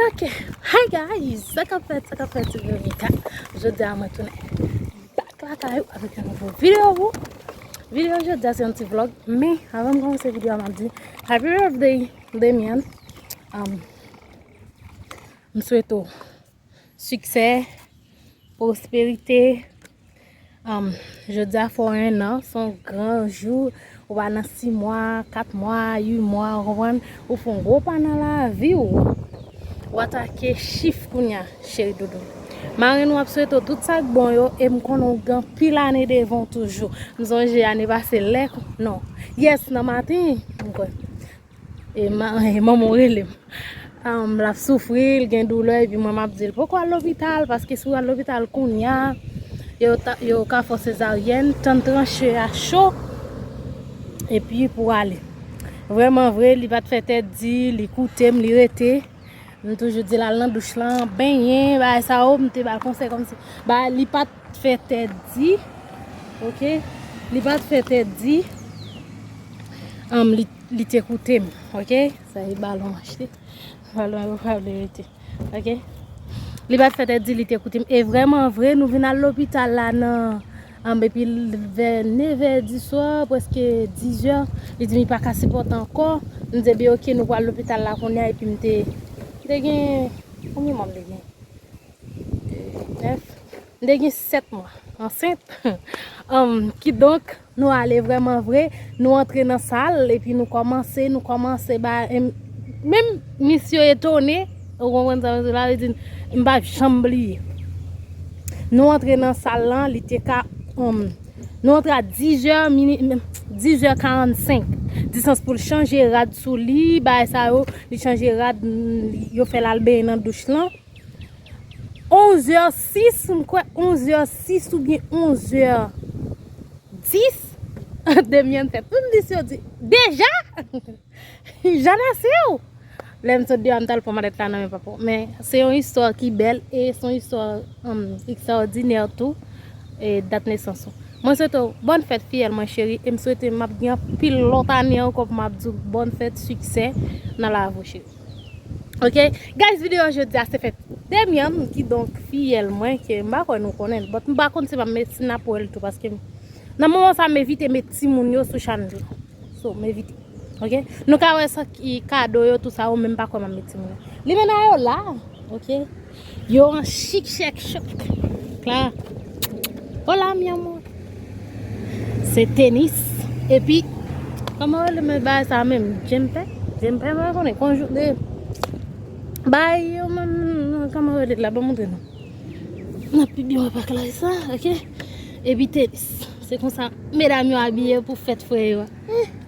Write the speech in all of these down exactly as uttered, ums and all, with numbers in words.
Ok, hi guys, sa k ap fèt, sa k ap fèt, se Veronica. Jodi a mwen tounen back lakay ou avèk yon nouvo videyo pou ou. Videyo jodi a se yon ti vlog, men avan m kòmanse videyo a, m ap di happy birthday Demian. Um, m swete w siksè, pwosperite. Um, jodi a fè w en an, se yon gran jou. Ou pa nan sis mwa, kat mwa, uit mwa, ou konprann? Ou fè yon gwo pa nan lavi w. Ou atake chif kounye a, cheri doudou. Marenn ou ap swete w tout sa k bon yo, e m konnen w gen anpil ane devan w toujou. M sonje ane pase lè, non. Yes, nan maten, m kwè. E ma-, e manman w rele m. Um, l ap soufri, l gen doulè, epi mwen m ap di l poko al lopital, paske si w al lopital kounye a, yo ta, yo ka fè w sezaryèn, tann tranche a cho, epi pou w ale. Vrèman vre, li pa t fè tèt di, li koute m, li rete. M toujou di l al nan douch lan, benyen, bagay sa yo, m te ba l konsèy kòmsi. Ba, li pa t fè tèt di, ok? Li pa t fè tèt di, um, li, li te koute m, ok? Sa e balon m achte. Balon yo pa vle rete, ok? Li pa t fè tèt di, li te koute m. E vrèman vre, nou vin al lopital la nan, um, epi l-, vè nevè di swa, prèske dizè, li di m li pa ka sipòte ankò. M di, ebyen, ok, nou pral lopital la kounye a, epi m te, m te gen, konbyen mwa m te gen? Nèf. M te gen sèt mwa ansent. Um, kidonk, nou ale vrèman vre. Nou antre nan sal, epi nou kòmanse, nou kòmanse ba, em, menm misye etone, ou konprann sa m di la, li di, m pa janm bliye. Nou antre nan sal lan, li te ka, um, nou antre a dizè, mini-, dizè karannsenk. Distans pou l chanje rad sou li, bagay sa yo, li chanje rad, mm, yo fè l al benyen nan douch lan. Onzè sis, m kwè onzè sis oubyen onzè dis, Demian fè tout dis yo di, deja? Jan ase w! Lè m sot deyò a, m t al pran malèt la nan men papa w. Men se yon istwa ki bèl e se yon istwa, um, ekstraòdinè tou, e dat nesans ou. Mwen swete w bòn fèt fiyèl mwen cheri, e m swete m ap gen anpil lòt ane ankò pou m ap di w bòn fèt, siksè nan lavi w cheri. Ok, guys, videyo jodi a se fèt Demian, kidonk fiyèl mwen, ke m pa kwè nou konnen l, but m pa konn si m ap met, si n ap wè l tou, paske m, nan moman sa m evite met timoun yo sou chanèl la. So, m evite. Ok? Nou ka wè sa ki kado yo, tout sa yo, men m pa kwè m ap met timoun yo. Limena yo la, ok? Yo an chik chèk chòk. Kla. Hola, mi amor. Se tenis. Epi, kòman rele men bagay sa menm? Jempe? Jempe, mwen konnen. Konjou de bagay yo menm, kòman rele la? Ban montre nou. N ap pi byen wè pa klè sa, ok? Epi tenis. Se konsa, medam yo abiye pou fèt frè yo a.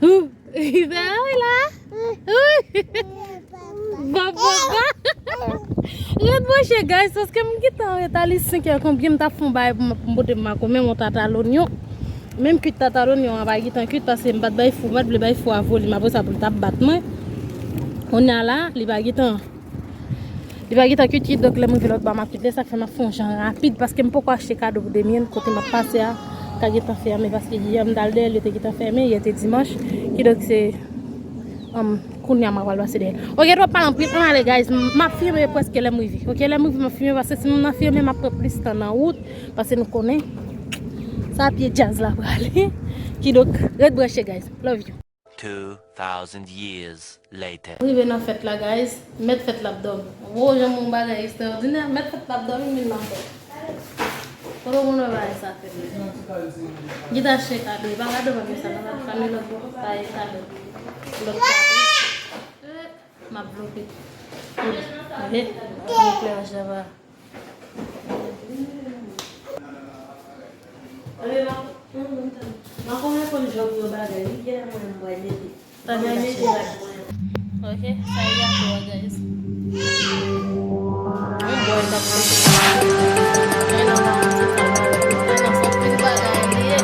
Ou, li fè, ah, wi la. Wi. Bon, bon, bon. Ret branche, guys, paske m gentan anreta, li senk è konbyen, m t ap fè yon bagay pou m, pou m pote m makonnen yon tata lonyon. Menm kwit tata lonyon an pa gentan kwit, paske m pa t bay fou, m pa t vle bay fou a volim, apre sa pou l t ap bat mwen. Kounye a la, li pa gentan, li pa gentan kwit, kidonk lè m rive lòtbò a m ap kwit, lè sa k fè m ap fè yon jan rapid, paske m poko achte kado pou Demian, kote m ap pase a ka gentan fèmen, paske yè m t al dèyè l, yo te gentan fèmen, yè te dimanch, kidonk se, um, kounye a m ap pral pase dèyè. Ok, twòp pale anpil, ann ale, guys, m ap filme prèske lè m rive. Ok, lè m rive, m ap filme, paske si m nan filme, m ap pran plis tan nan wout, paske nou konnen sa pye djaz la prale. Kidonk, ret branche, guys. Love you. Two thousand years later. Rive nan fèt la, guys. Mèt fèt la ap dòmi. Wo, jan m wè yon bagay ekstraòdinè. Mèt fèt la ap dòmi, m vin nan fèt. Kote w konn wè bagay sa fèt la? Gita chè kado. E pa kado pa gen sa, pa, pa ni lòt bò. Pa gen kado. Lòt kado. Eh, m ap vlope. Ehe, eklèyaj la pa. Mwen konnen konn jan pou yon bagay, li gen mwen mwen mete. Mwen mete la mwen. Ok, sa e gato a, guys. Yon bòy k ap fè. Men nan manti sa. Men nan se yon pil bagay li ye.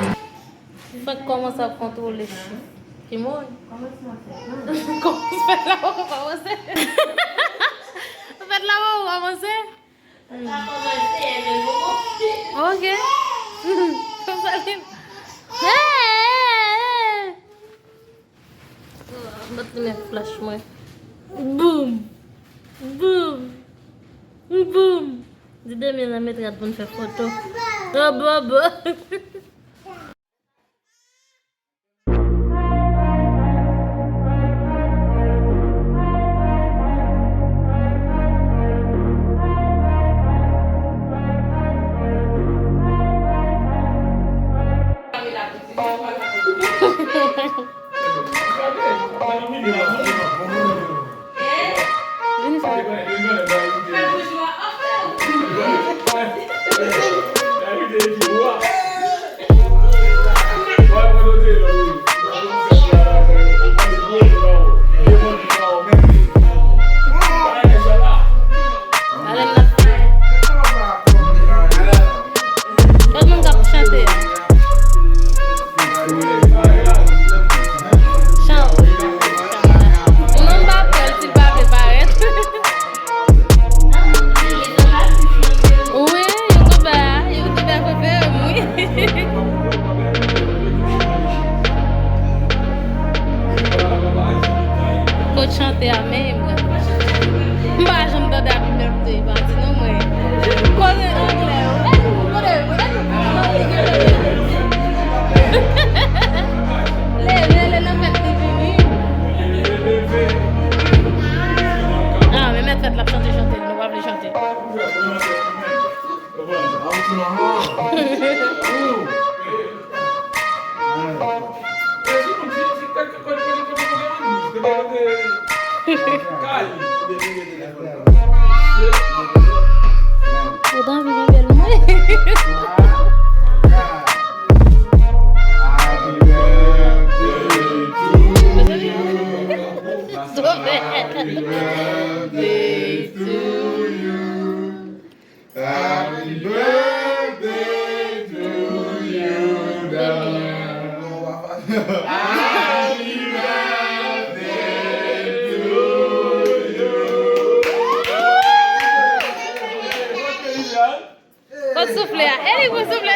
Fèk kòmanse ap kontwole chif. Kimon? Kòmanse fèt la poko kòmanse. Fèt la poko kòmanse. Ok. Konsa li. Hey, hey, hey. Bat li met flash mwen. Boom. Boum. Boum. Di Demi nan met rad pou n fè foto. Bobo. Vini fè. Ale n ap fè. Lòt moun k ap chante a. Chan-, non, m pa pè l si l pa vle parèt. Wi, youtubè a, youtubè prefere m, wi. Kot chante a menm? M pa janm tande Happy Birthday party non mwen. Koze anglè yo. Leve, leve, nan fèt li vini. Ah, men mèt fèt la ap chante, chante, nou pa vle chante. Ou t anvi gen bèl mwen. Happy birthday to you. Happy birthday to you, darling. Happy birthday to you. Kot soufle a? E li pou soufle.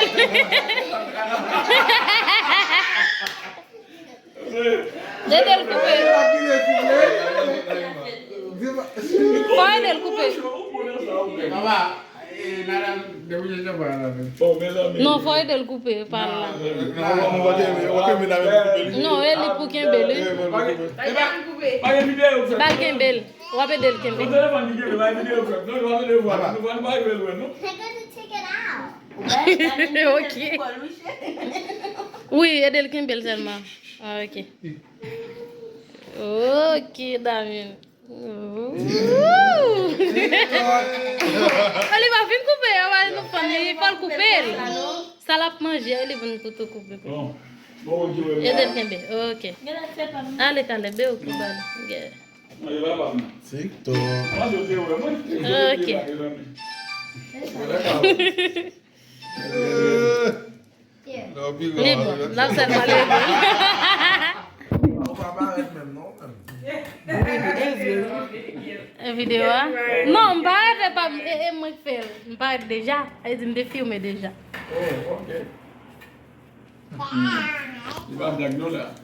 Ede l koupe. Fò ede l koupe. Non, fò ede l koupe pa l la. Non, e li pou kenbe l, wi. Ba l kenbe l. W ap ede l kenbe. Ok. Wi, ede l kenbe l sèlman. Ah, ok. Ok, Damien. Ooh. Li pa fin koupe, yo, nou fann li, fò l koupe l. Sa l ap manje, li vin kouto koupe. Ede l kenbe. Ok. Ale, Caleb, ok, ba l. Yeah. TikTok. Ok. Li bon, l ap sèl pale. Ou pa parèt menm non, menm. E videyo a? Non, m parèt, e pa m, e, e mwen k fè l. M parèt deja. Sa vle di m te filme deja. Oh, ok. Li pa blag non la.